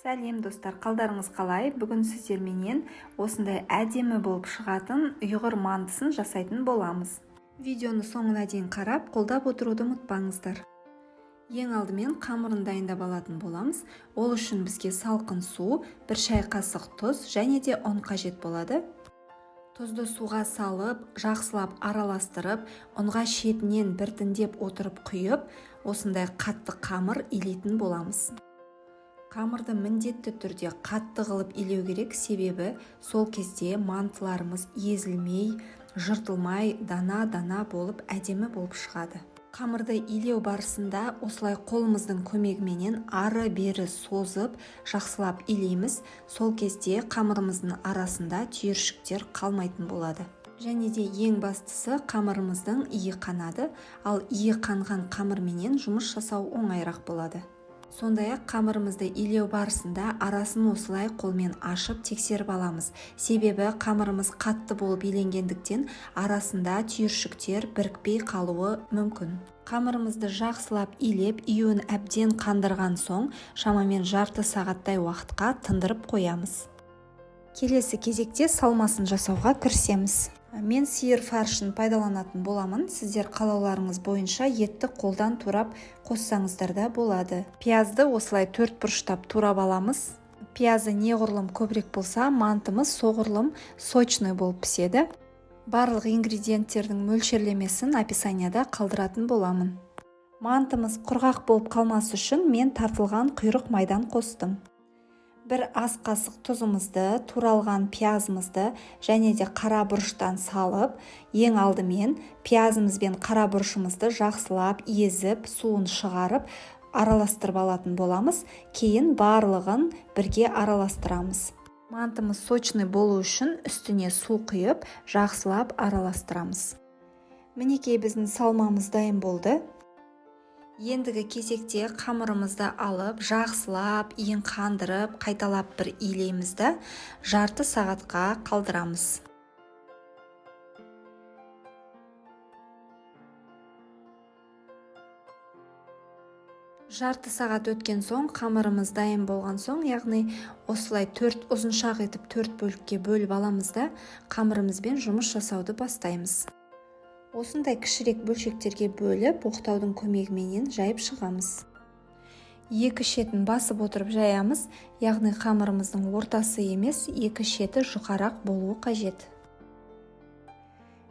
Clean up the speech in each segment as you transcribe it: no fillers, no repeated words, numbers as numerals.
Сәлем, достар! Қалдарыңыз қалай? Бүгін сіздерменен осындай әдемі болып шығатын ұйғыр мантысын жасайтын боламыз. Видеоны соңына дейін қарап, қолдап отыруды ұмытпаңыздар. Ең алдымен қамырын дайындап алатын боламыз. Ол үшін бізге салқын су, 1 шай қасық тұз және де ұн қажет болады. Тұзды суға салып, жақсылап араластырып, ұнға шетінен біртіндеп отырып құйып, осындай қатты қамыр илейтін боламыз. Қамырды міндетті түрде қатты қылып илеу керек, себебі сол кезде мантыларымыз езілмей, жыртылмай, дана-дана болып, әдемі болып шығады. Қамырды илеу барысында осылай қолымыздың көмегіменен ары-бері созып, жақсылап илейміз. Сол кезде қамырымыздың арасында түйіршіктер қалмайтын болады. Және де ең бастысы, қамырымыздың иі қанады, ал иі қанған қамырменен жұмыс жасау оңайырақ болады. Сондай-ақ қамырымызды илеу барысында арасын осылай қолмен ашып тексеріп аламыз. Себебі қамырымыз қатты болып иленгендіктен арасында түйіршіктер бірікпей қалуы мүмкін. Қамырымызды жақсылап илеп, июін әбден қандырған соң шамамен жарты сағаттай уақытқа тындырып қоямыз. Келесі кезекте салмасын жасауға кірісеміз. Мен сиыр фаршын пайдаланатын боламын. Сіздер қалауларыңыз бойынша етті қолдан турап қоссаңыздар да болады. Пиязды осылай төрт бұрыштап турап аламыз. Пиязы неғұрлым көбірек болса, мантымыз соғұрлым сочный болып піседі. Барлық ингредиенттердің мөлшерлемесін описанияда қалдыратын боламын. Мантымыз құрғақ болып қалмас үшін мен тартылған құйрық майдан қостым. Бір ас қасық тұзымызды, туралған пиязымызды және де қара бұрыштан салып, ең алдымен пиязымыз бен қара бұрышымызды жақсылап езіп, суын шығарып, араластырып алатын боламыз. Кейін барлығын бірге араластырамыз. Мантымыз сочный болу үшін үстіне су құйып, жақсылап араластырамыз. Мінекей, біздің салмамыз дайын болды. Ендігі кезекте қамырымызды алып, жақсылап иін қандырып, қайталап бір илейміз да, жарты сағатқа қалдырамыз. Жарты сағат өткен соң, қамырымыз дайын болған соң, яғни осылай төрт ұзыншақ етіп төрт бөлікке бөліп аламыз да, қамырымызбен жұмыс жасауды бастаймыз. Осындай кішірек бөлшектерге бөліп, оқтаудың көмегіменен жайып шығамыз. Екі шетін басып отырып жаямыз, яғни қамырымыздың ортасы емес, екі шеті жұқарақ болуы қажет.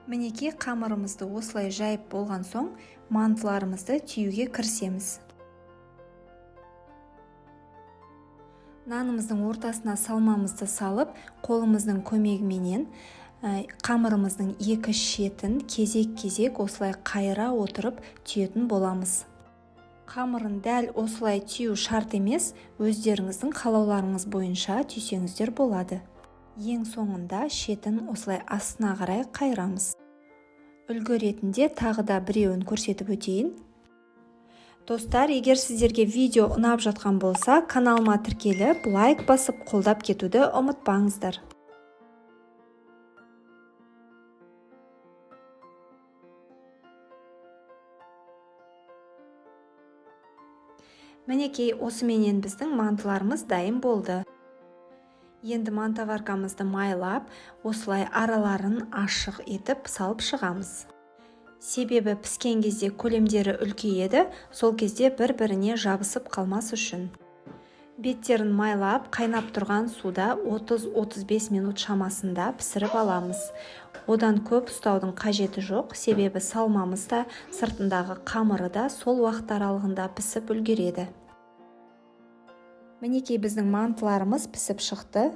Мінекей, қамырымызды осылай жайып болған соң, мантыларымызды түюге кірісеміз. Нанымыздың ортасына салмамызды салып, қолымыздың көмегіменен қамырымыздың екі шетін кезек-кезек осылай қайыра отырып түйетін боламыз. Қамырын дәл осылай түю шарт емес, өздеріңіздің қалауларыңыз бойынша түйсеңіздер болады. Ең соңында шетін осылай астына қарай қайырамыз. Үлгі ретінде тағы да біреуін көрсетіп өтейін. Достар, егер сіздерге видео ұнап жатқан болса, каналыма тіркеліп, лайк басып, қолдап кетуді ұмытпаңыздар. Мінекей, осыменен біздің мантыларымыз дайын болды. Енді мантоваркамызды майлап, осылай араларын ашық етіп салып шығамыз. Себебі піскен кезде көлемдері үлкейеді, сол кезде бір-біріне жабысып қалмас үшін. Беттерін майлап, қайнап тұрған суда 30-35 минут шамасында пісіріп аламыз. Одан көп ұстаудың қажеті жоқ, себебі салмамыз да, сыртындағы қамыры да сол уақыт аралығында пісіп үлгереді. Мінекей, біздің мантыларымыз пісіп шықты.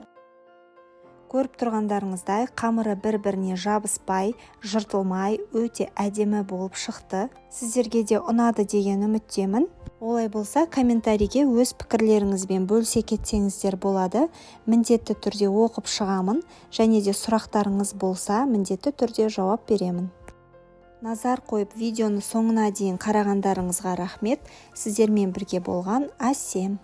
Көріп тұрғандарыңыздай, қамыры бір-біріне жабыспай, жыртылмай, өте әдемі болып шықты. Сіздерге де ұнады деген үміттемін. Олай болса, комментарийге өз пікірлеріңізбен бөлісе кетсеңіздер болады. Міндетті түрде оқып шығамын, және де сұрақтарыңыз болса, міндетті түрде жауап беремін. Назар қойып видеоны соңына дейін қарағандарыңызға рахмет. Сіздермен бірге болған Әсем.